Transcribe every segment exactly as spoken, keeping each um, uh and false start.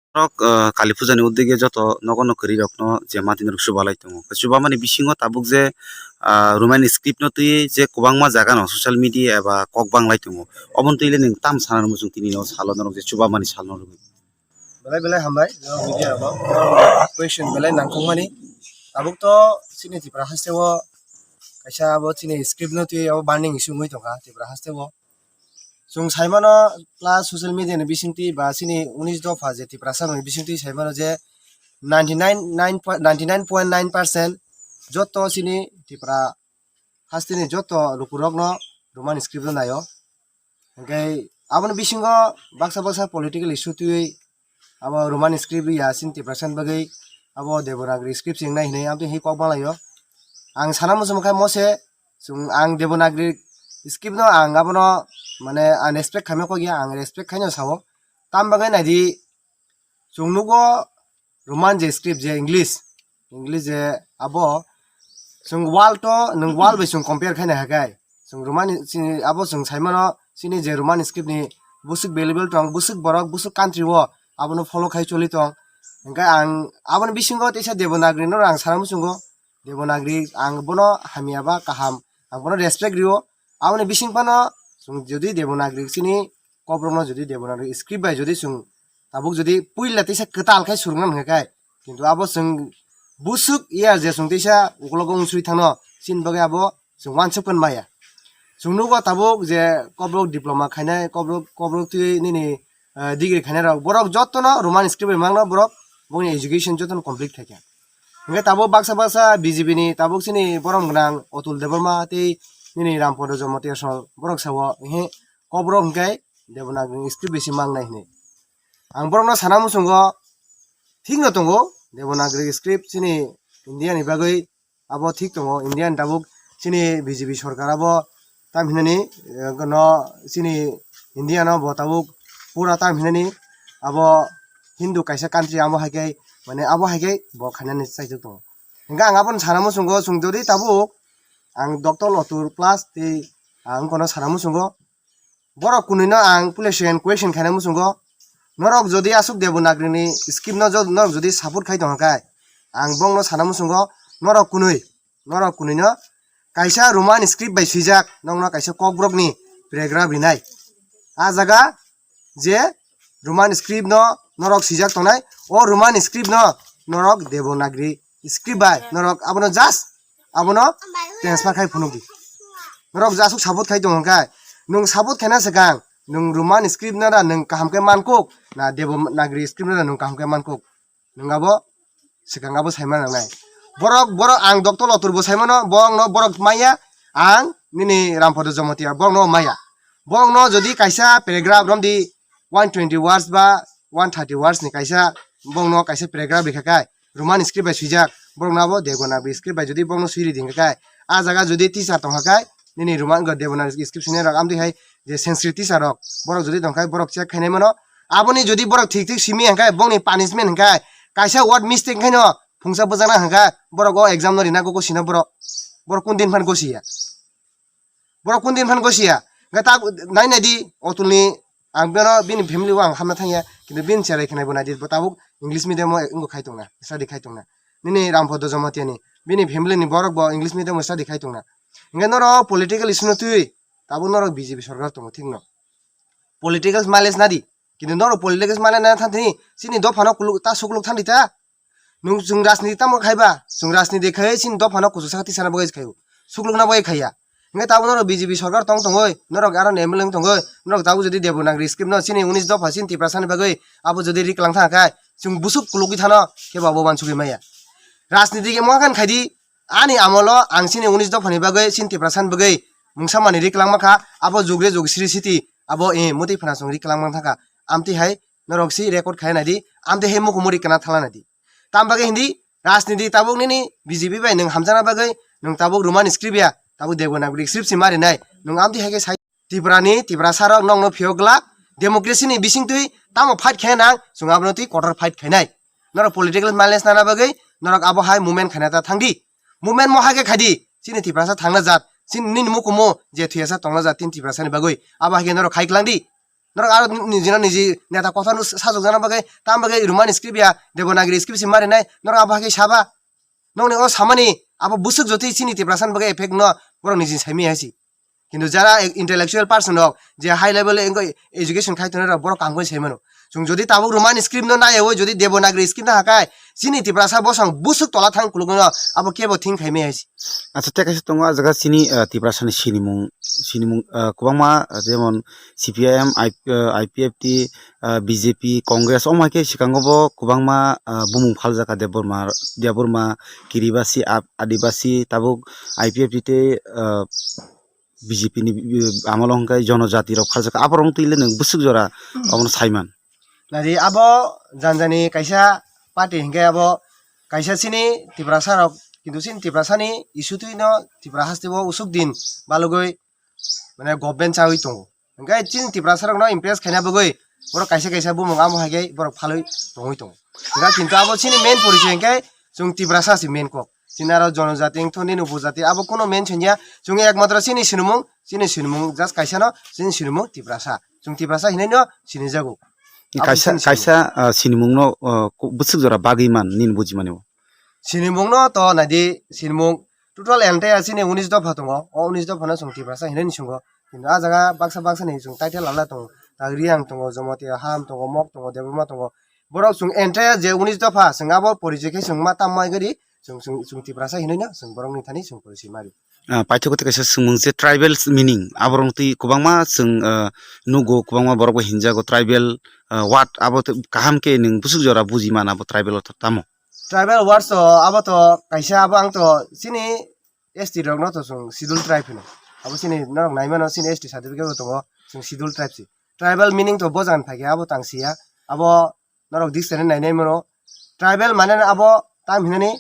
Norok, ah, Kali Puja ni uddege joto nogo no kwrwi rok no je mati norok chubalai tongo. Chubamani bisingo tabuk je, ah, Roman script no twi je kwbangma jaga no social media eba kok banglai tongo. Oboni twi le nwng tam sana muchung tini no salo norok je chubamani sal no rwgwi. Belai belai hambai, norok media rok no. Question belai nangkukmani. Tabuk to chini Tripura haste o kaisa abo chini script no twi abo burning issue wngwi tongkha Tripura haste o. Chwng saimano plus social media ni bisingtwi ba chini unis dopha je Tiprasa rokni bisingtwi saimano je ninety nine, nine point, ninety nine point nine percent joto chini Tripura hasteni joto lukurokno Roman script no naio. Hingke aboni bisingo baksa baksa political issue twiwi abo Roman script ya chini Tiprasa ni bagwi abo Devanagari script se wngnai hinwi amtwi hinwi kok balaio. Ang sana muchung khe mose chwng ang Devanagari script no ang abono mane ang respect khaima kok ya, ang respect khaino sao. Tam bagwi naidi chwng nugo Roman je script je English, English je abo chwng world to nwng world bai chwng compare khaina hakai. Chwng Roman chini abo chwng saimano chini je Roman script ni busuk valuable tong, busuk borok, busuk country o abono follow khai choli tong. Hingke ang aboni bisingo teisa Devanagari no ang sana muchungo. Devanagari ang bono hamya ba kaham, ang bono respect rio. Aboni bising phano chwng jodi Devanagari chini kokrokno jodi Devanagari script bai jodi chwng tabuk jodi puila teisa kwtal khai surungna hwnka khe, kintu abo chwng busuk ya je chwng teisa ukologo unsuri thangno chini bagwi abo chwng uansuk phan maya. Chwng nugo tabuk je kokrok diploma khainai, kokrok, kokrok twi nini, eh, degree khainai rok, borok jotono Roman script bai mangno borok bongni education jotono complete khaikha. Hingke tabuk baksa baksa B J P ni tabuk chini borom gwnang Atul Debbarma tei nini Rampada Jamatia song borok sao, he, kokrok hingke Devanagari script bisi mangnai hinwi. Ang borokno sana muchungo thikno tongo, Devanagari script chini India ni bagwi abo thik tongo, India ni tabuk chini B J P sorkar abo tam hinani, eh, no chini India no bo tabuk pura tam hinani abo Hindu kaisa country amo hai khe mane abo hai khe bo khainani chaitok tongo. Hingke ang abono sana muchungo chwng jodi tabuk ang Doctor Lotur plus tei ang kono sana muchungo. Borok kunui no ang puila siyan question khaina muchungo. Norok jodi aswk Devanagari ni script no jo-, norok jodi support khai tongkha khe, ang bongno sana muchungo, norok kunui, norok kunui no kaisa Roman script bai swijak, nokno kaisa kokborok ni paragraph rinai. A jaga je Roman script no norok swijak tongnai, o Roman script no norok Devanagari script bai norok abono just abono transfer khai phunuk di. Norok je aswk support khai tong hwnkhe, nwng support khaina swkang nwng Roman script no da nwng kaham khe mankuk, na Devanagari script no da nwng kaham khe mankuk, nwng abo swkang abo saima nangnai. Borok, borok ang Doctor Lotur bo saimano, borok no borok maya, ang nini Rampada Jamatia borok no maya. Borok no jodi kaisa paragraph romdi one twenty words ba one thirty words ni kaisa, borok no kaisa paragraph rikha khe, Roman script bai swijak, borok no abo Devanagari script bai jodi borok no swi ridi hwnkha khe, a jaga jodi teacher tongkha khe, nini Roman go Devanagari script swinai rok amtwi hai je Sanskrit teacher rok, borok jodi tongkha khe, borok check khainai mano. Aboni jodi borok thik thik simi hwnkha khe, bongni punishment hwnkha khe, kaisa word mistake khaino phungsa bwjakna hwnkha khe, borok o exam no rina go gosina borok, borok kun din phan gosiya. Borok kun din phan gosiya. Hwnkhe ta nai nai di, Otulni, ang beno bini family o ang hamna thangya, kintu bini cherai khe naibo nai di, bo tabuk English medium o wngbo khai tongna, study khai tongna. Nini Rampada Jamatia ni, bini family ni borok bo English medium o study khai tongna. Hwnkhe norok political issue no twi, tabuk norok B J P sorkar tongo, thik no? Political mileage nadi, kintu norok political mileage nana thang thini, chini dopha no kuluk ta sukluk thang di ta. Nwng chwng rajniti tamo khai ba? Chwng rajniti khai chini dopha no kuchuk saka tisana bagwi khaio. Suklukna bagwi khaiya. Hwnkhe tabuk norok B J P sorkar tong tongoi, norok aro M L A wng tongoi, norok tabuk jodi Devanagari script no chini unis dopha chini Tiprasa ni bagwi abo jodi riklang thang khe, chwng busuk kulugwi thano khe bo abo uansugwi maya. Rajniti khe moha khan khai di, ani amolo ang chini unis dopha ni bagwi chini Tiprasa ni bagwi mungsa mani riklang ma kha, abo jugre jug sri siti abo, eh, mutwi phana chwng riklang mang thang kha. Amtwi hai norok si record khai nai di, amtwi hai mukhumuri kana thala nai di. Tam bagwi hindi, rajniti tabuk nini B J P bai nwng hamjakna bagwi nwng tabuk Roman script ya, tabuk Devanagari script si mari nai. Nwng amtwi hai khe sai Tripura ni, Tiprasa rok nokno phiyok glak, democracy ni bisingtwi tamo fight khai nang, chwng abono twi kotor fight khai nai. Norok political mileage nana bagwi norok abo hai movement khaina ta thang di. Movement mo hai khe khai di, chini Tiprasa thangna jat, chini nini mukumu je thuyasa tongna jat tin Tiprasa ni bagwi, abo hai khe norok khai klang di. Norok aro nijino niji neta kotha no sajokjana bagwi, tam bagwi Roman script ya, Devanagari script se marinai, norok abo hai khe saba. Nokni o samani abo bwswk jotwi chini Tiprasa ni bagwi effect no borok niji saimaya hai se. Kintu jara intellectual person rok je high level o education khai tongnai rok borok kaham khe sai mano. Chwng jodi tabuk Roman script no naiyawi jodi Devanagari script no hakai chini Tiprasa bosong bwswk tola thang kulugwi no abo kebo think khaimaya hai se. Acha, tei kaisa tongo ah jaga chini, ah, Tiprasa ni sinimung, sinimung, ah, kwbangma, ah, jemon C P I M, I-, ah, I P F T, ah, B J P, Congress, omo hai khe swkango bo kwbangma, ah, bumung phaljak kha Debbarma, Debbarma, Kiribati, Ab-, Adibasi, tabuk I P F T tei, ah, B J P ni, ah, amolo hwnkhe jonojati rok phaljak kha. Aborok wng twi le nwng bwswk jora obono saiman. Nadi abo janjani kaisa party hwnkhe abo kaisa chini Tiprasa rok, kintu chini Tiprasa ni issue twi no Tipra haste o usuk din balugwi mane government chawi tongo. Hwnkhe chini Tiprasa rokno impress khaina bagwi borok kaisa kaisa bumung amo hai khe borok phalwi tongwi tongo. Hwnkhe kintu abo chini main porichoi hwnkhe chwng Tiprasa se main kok. Chini aro jonojati wngthoni, upojati abo kono main sanya. Chwng ekmatro chini sinimung, chini sinimung just kaisa no, chini sinimung Tiprasa. Chwng Tiprasa hinwi no sinijago. Abo Kaisa, chini sinimung. Kaisa, ah, sinimung no, ah, ku-, bwswk jora bagwi man nini bujimani o? Sinimung no to naidi, sinimung total entire chini unis dopha tongo. O unis dopha no chwng Tiprasa hinwi ni singo. Kintu ah jaga baksa baksa ni chwng title ala tongo. Tak Riang tongo, Jomotia Ham tongo, Mok tongo, Debbarma tongo. Borok chwng entire je unis dopha chwng abo porichoi khe chwng ma tam mai gari chwng, chwng, chwng Tiprasa hinwi no chwng borok ni thani chwng porichoi mari. Ah, paithakgo tei kaisa swngmung je tribal meaning, aborok twi kwbangma chwng, ah, nugo, kwbangma borok bai hinjago tribal, ah, word, abo twi kaham khe nwng bwswk jora buji man abo tribal word tamo? Tribal words to abo to kaisa abo ang to chini S T rok no to chwng schedule tribe hino. Abo chini norok nai mano chini S T certificate bo tongo, chwng schedule tribe si. Tribal meaning to bo jagan phai khe abo tang siya. Abo norok dictionary nai nai mano. Tribal mane abo tam hinani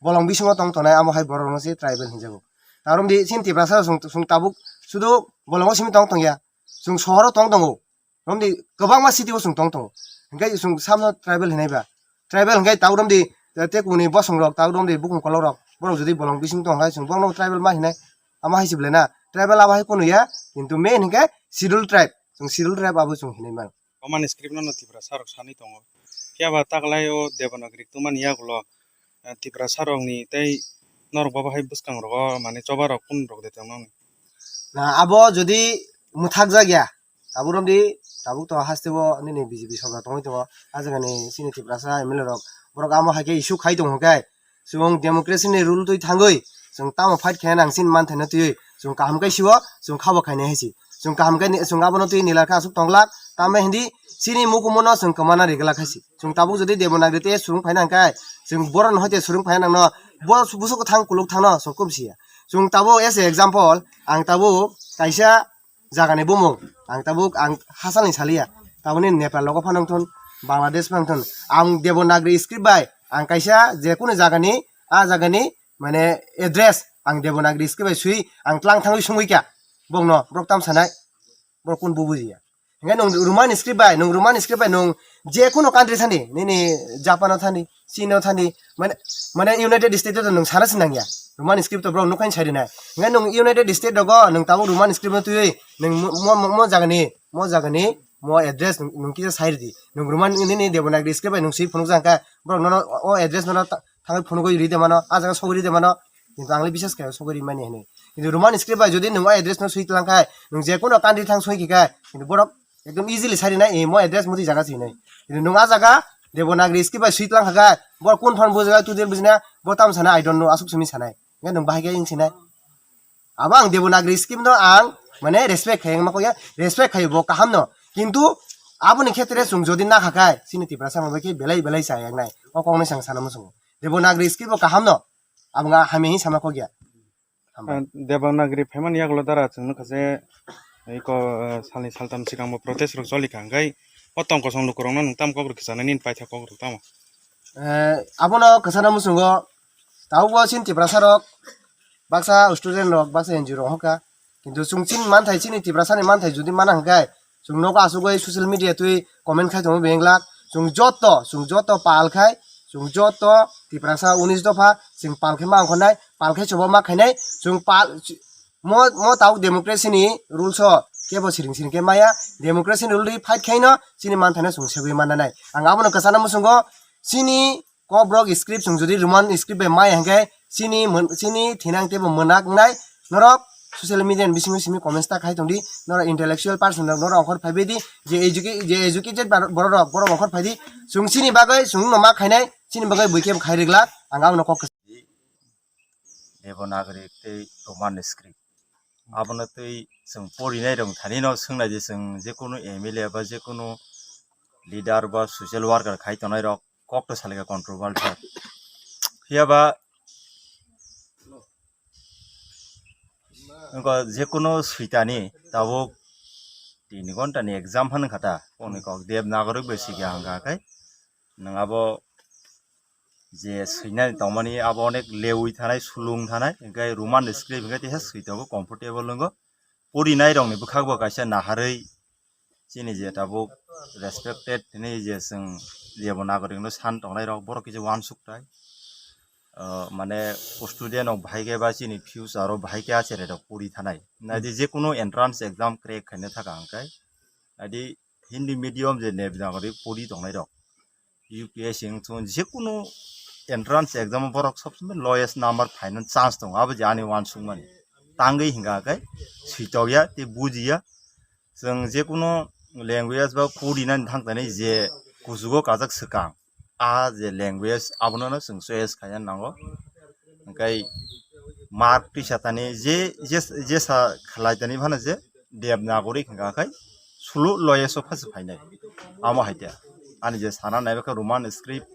bolong bisingo tong tongnai amo hai borok no se tribal hinjago. Tarom di chini Tiprasa chwng, chwng tabuk sudu bolongo simi tong tongya. Chwng sohoro tong tongo. Romdi kwbangma city o chwng tong tongo. Hingke chwng samno tribal hinai ba. Tribal hingke tau romdi, eh, tekuni bosong rok, tau romdi bukung kolok rok. Borok jodi bolong bising tong hai chwng bono tribal ma hinai. Amo hai se belai na. Tribal abo hai kunu ya, kintu main hingke schedule tribe. Chwng schedule tribe abo chwng hinai man. Romani script no Tiprasa rok sanwi tongo. Phiya ba taklai o Devanagari tungmani yagulo, eh, Tiprasa rokni tei norok bo hai bwskang rogo mane choba rok kunu rok de tongno. Na abo jodi mwthak jak ya, tabuk romdi, tabuk to haste bo nini B J P sorkar tongwi tongo. Ah jaga ni chini Tiprasa M L A rok, borok amo hai khe issue khai tongo hwnkhe, chwng democracy ni rule twi thangwi, chwng tamo fight khaina nang chini manthai no twiwi, chwng kaham khe sio, chwng khabo khainai hai si. Chwng kaham khe ni, chwng abono twi nila khe aswk tong glak, tamo hindi chini mukumu no chwng kwmana ri glak hai si. Chwng tabuk jodi Devanagari te swrwng phaina hwnkhe, chwng boron hoite swrwng phaina nang no, bo busu kwthang kuluk thang no chwng kum si ya. Chwng tabuk as a example, ang tabuk kaisa jagani bumung, ang tabuk ang hasalni saliya, tabukni Nepal logo phano wngthun, Bangladesh phano wngthun, ang Devanagari script bai ang kaisa je kunu jagani, ah jagani mane address ang Devanagari script bai swi ang tlang thangwi sungwi kha, bokno borok tam sanai, borok kun bo bujiya. Hingke nwng Roman script bai, nwng Roman script bai nwng je kunu country thani, nini Japan o thani, China thani, mane, mane United States o nwng sana se nangya. Roman script to borok nukhaini sai rinai. Hingke nwng United States rogo nwng tabuk Roman script no twiwi nwng mo, mo, mo, mo jagani, mo jagani, mo address nwng, nwng kisa sai ridi. Nwng Roman nini Devanagari script bai nwng swi phunukjak kha, borok nono o address nono ta-, thangwi phunugwi ride mano, ah jaga sogwi ride mano, kintu ang le bisas khe sogwi rimani hinwi. Kintu Roman script bai jodi nwng o address no swi tlang khai, nwng je kono country thang soi khe khai, kintu borok ekdom easily sai rinai, "Eh, mo address muti jaga se," hinwi. Kintu nwng ah jaga Devanagari script bai swi tlang kha khai, borok kun phano bujaga tu din bujina, bo tam sana, "I don't know," aswk simi sanai. Hingke nwng bahai khe wng sinai. Abo ang Devanagari script no ang mane respect khai, ang ma kok ya, respect khai bo kaham no. Kintu aboni khetre chwng jodi na kha khai, chini Tiprasa rok bai khe belai belai cha yang nai. O kok no chwng sana muchungo. Devanagari script bo kaham no. Abo nga hamya hin sama kok ya. Hambai. Ah, Devanagari phaimani yagulo dara chwng nukha je, iko, ah, salni saltam swkang bo protest rok choli kha, hwnkhe o tong kosong lukurokno nwng tamo kok rwkhe chanai nini paithak kok rw tamo? Eh, abono kwchana muchungo, tabukbo chini Tiprasa rok, baksa student rok, baksa N G O rok hokha, kintu chwng chini manthai, chini Tiprasa ni manthai jodi mana hwnkhe, chwng nogo asugwi social media twi comment khai tongo beng glak. Chwng joto, chwng joto pal khai, chwng joto Tiprasa unis dopha, chwng pal khai ma ongkhornai, pal khai choba ma khainai, chwng pal, mo, mo tabuk democracy ni rules o, kebo siring siring khe maya, democracy ni rule ri fight khaino chini manthano chwng segwi mananai. Ang abono kwchana muchungo chini Kokborok script chwng jodi Roman script bai maya hinkhe chini mwn-, chini thinang teibo mwnak wngnai. Norok social media ni bisingo simi comments ta khai tongdi, norok intellectual person rok norok ongkhor phaibai di, je educa-, je educated borok rok borok ongkhor phaidi, chwng chini bagwi chwngno ma khainai, chini bagwi buikhe khai riglak, ang abono kok. Devanagari tei Roman script. Abono tei chwng porinai rok thani no swngnai di, chwng jekunu M L A ba jekunu leader ba social worker khai tongnai rok kok to salika controversial. Phiya ba wngkha jekunu switani tabuk tin ghonta ni exam hwn kha ta, kok ni kok Devanagari bai swikha hwnkha khe nwng abo je swinani tongmani abo onek lewi thanai, sulung thanai, hinkhe Roman script hinkhe teisa switogo, comfortable wngo. Porinai rokni bwkhakbo kaisa naharwi chini je tabuk respected hinwi je chwng Devanagari no san tongnai rok, borok kisa uansuk tai. Ah, mane student rok bahai khe ba chini future o bahai khe achere rok pori thanai. Naidi jekunu entrance exam crack khaina thaka hwnkhe, naidi Hindi medium je Devanagari pori tongnai rok, U P S C wng thung, jekunu entrance exam o borok sob somoi lowest number phaina chance tongo, abo je ani uansukmani. Tangwi hwnkha khe switokya tei bujiya. Chwng jekunu language ba porinani thangtani je kuchugo kajak swkang, a je language abono no chwng choice khaina nango. Hwnkhe mark tisa tani je, je, jesa khlai tani phano je Devanagari hwnkha khe sulu lowest o phano phainai. Amo hai khe ani je sana naiba khe Roman script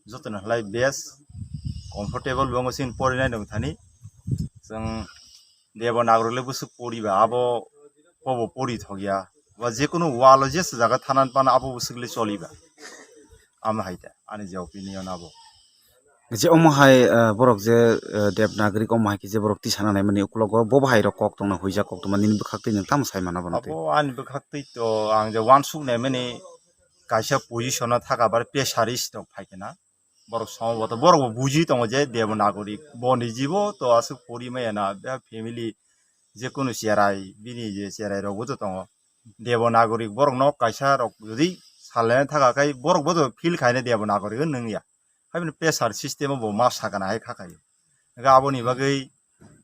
jotono khlai best comfortable bo wngwi chini porinai nung thani. Chwng Devanagari le bwswk poriba abo bobo pori thokya. Ba jekunu wall o jesa jaga thanan phano abo bwswk le choliba. Amo hai khe ani je opinion abo. Je omo hai, ah, borok je, ah, Devanagari omo hai khe je borok tisana naimani uklogo bo bahai rok kok tongna huijak kok tongma nini bwkhak twi nwng tamo sai mana bono twi? Abo ani bwkhak twi to ang je uansuk naimani kaisa position o thaka bar pressure is rok phai khe na. Borok somo bo to borok bo buji tongo je Devanagari boni jibo to aswk pori maya na, family jekunu cherai bini je cherai rok bo to tongo. Devanagari borok no kaisa rok jodi salai thaka khai borok bo to feel khaina Devanagari nung ya. Haibini pressure system o bo ma sakana hai kha khayo. Hwnkhe aboni bagwi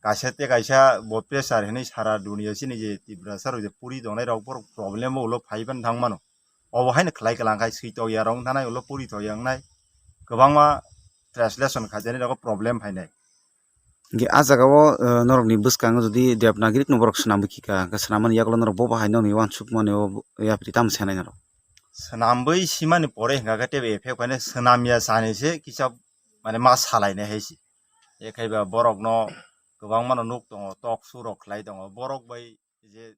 kaisa tei kaisa bo pressure hinwi sara dunia chini je Tiprasa rok je puri tongnai rok borok problem o ulo phai phano thang mano. Obo haino khlai kwlang khai swi tokya rok wng thanai ulo puri tokya wngnai. Kwbangma translation khaijani rogo problem phainai. Hwnkhe ah jagao, eh, norokni bwskango jodi Devanagari no borok swnamwi khika, hwnkhe swnamani yagulo norok bo bahai nokni uansukmani o yapri tamo sanai norok? Swnamwi simani pore hwnkha khe teibo effect phainai, swnamya sani se kisa mane ma salainai hai se. Ekhai ba borok no kwbangma no nuk tongo, talk show rok khlai tongo, borok bai je